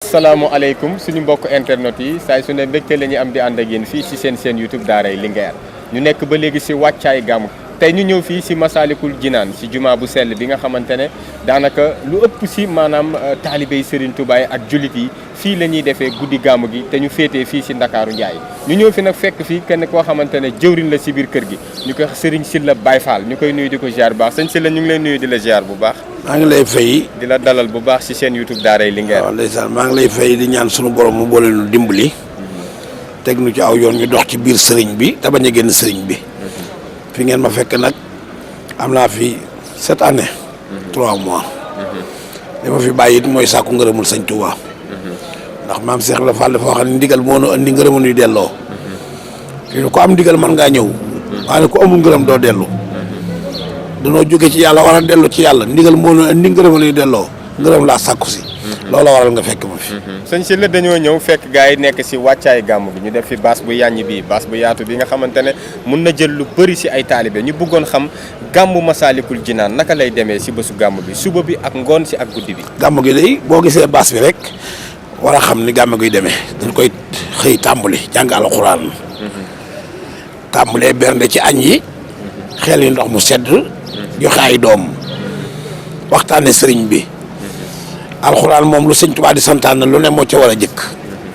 Salaamaaleykum suñu mbokk internet yi saa su ne mbégte la ñuy am di ànd ak yéen fii ci seen YouTube daaray Linguère ñu nekk ba léegi ci wàccaay gàmmu tey ñu ñëw fii ci Massalikul Jinaan ci jumaa bu sell bi nga xamante ne daanaka lu ëpp ci maanaam taalibey Serigne Touba ak jullit yi fii la ñuy defee guddi gàmmu gi te ñu féetee fii ci Ndakaaru Njaay ñu ñëw fi nag fekk fii kenn koo xamante ne jëwriñ la ci biir kër gi ñu koy Serigne Sylla Baye Fall ñu koy nuyu di ko ziar bu baax sëñ Sylla ñu ngi lay nuyu di la ziar bu baax. maa ngi lay fay. di la dalal bu baax ci seen YouTube daaray Linguère. waaw ndeysaan maa ngi lay fay di ñaan sunu borom mu boole nu dimbali. teg nu ci aw yoon ñu dox ci biir sëriñ bi te bañ a génn sëriñ bi. fi ngeen ma fekk nag am naa fi 7 années. 3 mois. li ma fi bàyyi it mooy sàkku ngërëmul sëñ Touba. ndax maam Cheikh la Fall dafa wax ne ndigal moo nu andi ngërëmu nuy delloo. fi ko am ndigal mën ngaa ñëw. waaye ku amul ngërëm doo dellu. danoo jóge ci yàlla war a dellu ci yàlla ndigal moo nu andi ngërëm nuy delloo ngërëm laa sàkku si. loola waral nga fekk ma fi. sëñ Sylla dañoo ñëw fekk gars yi nekk ci wàccaay gàmmu gi ñu def fi baas bu yàññi bii baas bu yaatu bi nga xamante ne mun na jël lu bëri ci ay taalibe ñu bëggoon xam gàmmu Massalikul Jinaan naka lay demee ci bésu gàmmu bi suba bi ak ngoon ci ak guddi bi. gàmmu gi day boo gisee baas bi rek war a xam ni gàmmu gi demee dañ koy xëy tàmbali jàng alxuraan. tàmbalee bernde ci añ yi. xel yi ndox mu sedd. joxe ay doom waxtaane sëriñ bi. alxuraan moom lu sëñ Tuubaa di santaan lu ne moo ca war a jëkk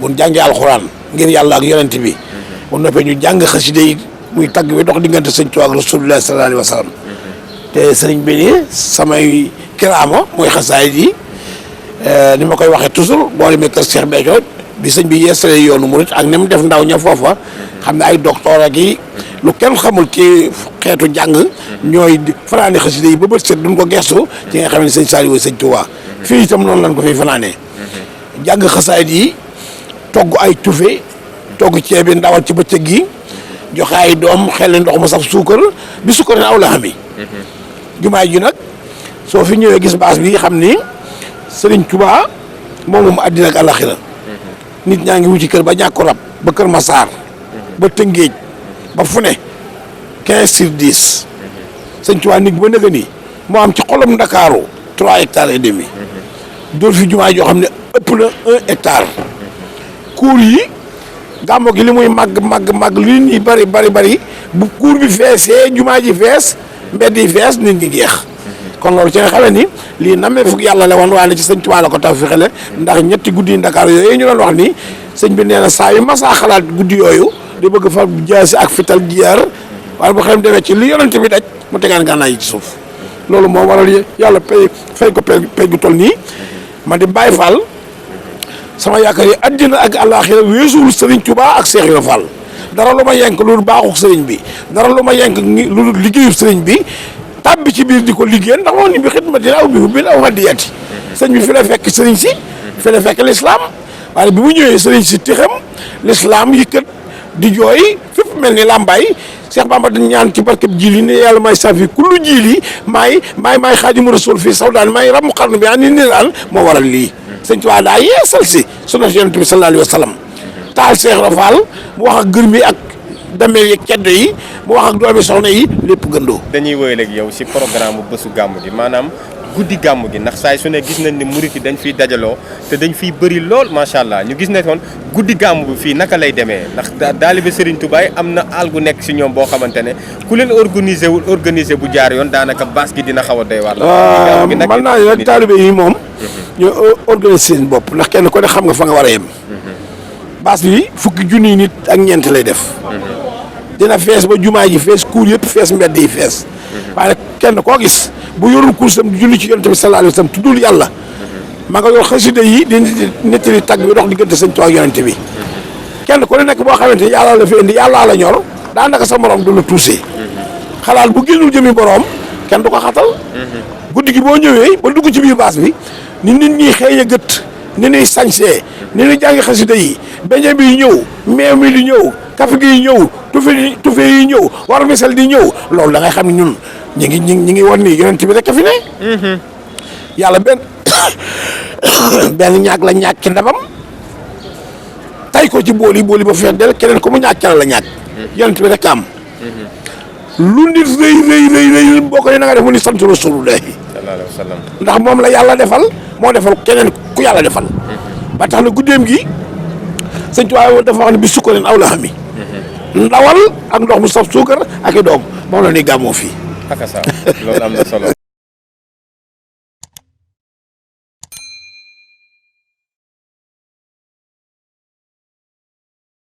bu ñu jàngee alxuraan ngir yàlla ak yonent bi bu noppee ñu jàng xasida yi muy tagg bi dox diggante sëñ Tuubaa ak rasulullah sallallahu alayhi wa sallam te sëriñ bi ni samay kiraama mooy xasaayid yi ni ma koy waxee toujours boo demee kër Cheikh Béthio bi sëñ bi yeesalee yoonu murit ak ni mu def ndaw ña foofa xam ne ay docteur ak yi lu kenn xamul ci xeetu jàng ñooy fanaane xasida yi ba bët set duñ ko gestu ci nga xam ne sëñ Saliou sëñ Tuubaa fii itam noonu lañ ko fiy fanaanee jàng xasaayid yi togg ay tufe togg ceeb bi ndawal ci bëccëg gi joxe ay doom xel ndox mu saf suukar bi suukar ne aw la xam yi jumaay ji nag soo fi ñëwee gis baas bi xam ni Sëriñ Tuubaa moom àddina ak àlaxira nit ñaa ngi wuti kër ba ñàkk rab ba Kër Masaar ba Tëngéej ba fu ne 15/10 Sëriñ Tuubaa nit ba nëga ni moo am ci xolam Ndakaaru 3 hectares et demi dool fi jumaa joo xam ne ëpp na 1 hectare kuur yi gàmmo gi li muy màgg li ñuy bari bu kuur bi feesee jumaa ji fees mbedd yi fees nit ñi geex kon loolu ci nga xamee ni lii namee fukk yàlla la woon waaye ci sëñ Tuubaa la ko taw fi xele ndax ñetti guddi yi Ndakaar yooyu ñu doon wax ni sëñ bi nee na saa yu masaa xalaat guddi yooyu di bëgg fa jaasi ak fital jiyaar waaye bu xelam demee ci li yonent bi daj mu tegaan gànnaay yi ci suuf loolu moo waral yàlla fay ko pay gu toll nii ma di Baye Fall sama yaakaar yi àddina ak àllaaxira weesuwul Serigne Touba ak Cheikh Ibra Fall dara lu ma yenk lu baaxu Serigne bi dara lu ma yenk lu liggéeyu Serigne bi tàbbi ci biir di ko liggéey ndax moom ni bi xidma dina aw bi bil aw hadiyati sëñ bi fi la fekk Serigne si fi la fekk l'islam waaye bi mu ñëwee Serigne si tixam l'islam yëkkat di jooy fépp mel ni làmbaay Cheikh Bamba dañ ñaan ci barkeb jiili ne yàlla may safi kullu jiili maay xaadimu rasul fii sawdaan maay ramu xarnu bi ani ni daal moo waral lii sëñ Tuubaa daa yeesal si sunna yonent bi sallallahu alayhi wa sallam taal Cheikh Rafal mu wax ak gërmi ak dameel yi ceddo yi mu wax ak doomi soxna yi lépp gëndoo dañuy wëy ak yow ci programme bu bésu gàmmu gi maanaam guddi gàmmu gi ndax saay su ne gis nañ ni murit yi dañ fiy dajaloo te dañ fiy bëri lool macha allah ñu gis ne kon guddi gàmmu bi fii naka lay demee ndax daalibe Serigne Touba am na àll gu nekk ci ñoom boo xamante ne ku leen organiser bu jaar yoon daanaka baas gi dina xaw a doy waar. mën naa ne nag taalibe yi moom. ñu organiser seen bopp ndax kenn ko ne xam nga fa nga war a yem. baas bi fukki junniy nit ak ñeent lay def. dina fees ba jumaa ji fees kuur yëpp fees mbedd yi fees. waaye kenn koo gis bu yorul kursam di julli ci yonent bi sallallahu alayhi wa sallam tuddul yàlla. ma nga yor xasida yi di nettali tagg bi dox diggante sëñ Tuubaa ak yonent bi. kenn ku ne nekk boo xamante ni yàlla la fi indi yàlla la ñor daanaka sa morom du la tuusee. xalaat bu génnul jëmi borom kenn du ko xatal. guddi gi boo ñëwee ba dugg ci biir baas bi ni nit ñi xëy a gët ni ñuy sañsee ni ñuy jàngi xasida yi beñe bi ñëw meew mi di ñëw kafe gi ñëw tufe yi ñëw war misel di ñëw loolu da ngay xam ne ñun ñi ngi wan ni yonent bi rek a fi ne. yàlla benn ñaag la ñaag ci ndabam tay ko ci bool yi ba fees del keneen ko mu ñaag ca la ñaag yonent bi rek am lu nit rëy boo ko ne na nga def mu ni sant Rasulullah sallallahu alayhi wa sallam ndax moom la yàlla defal moo defal keneen ku yàlla defal ba tax na guddeem gi sëñ Tuubaa dafa wax ne bi sukkarin aw la xami ndawal ak ndox mu saf suukar ak i doom moom la ñuy gàmmoo fii. akasa loolu am na solo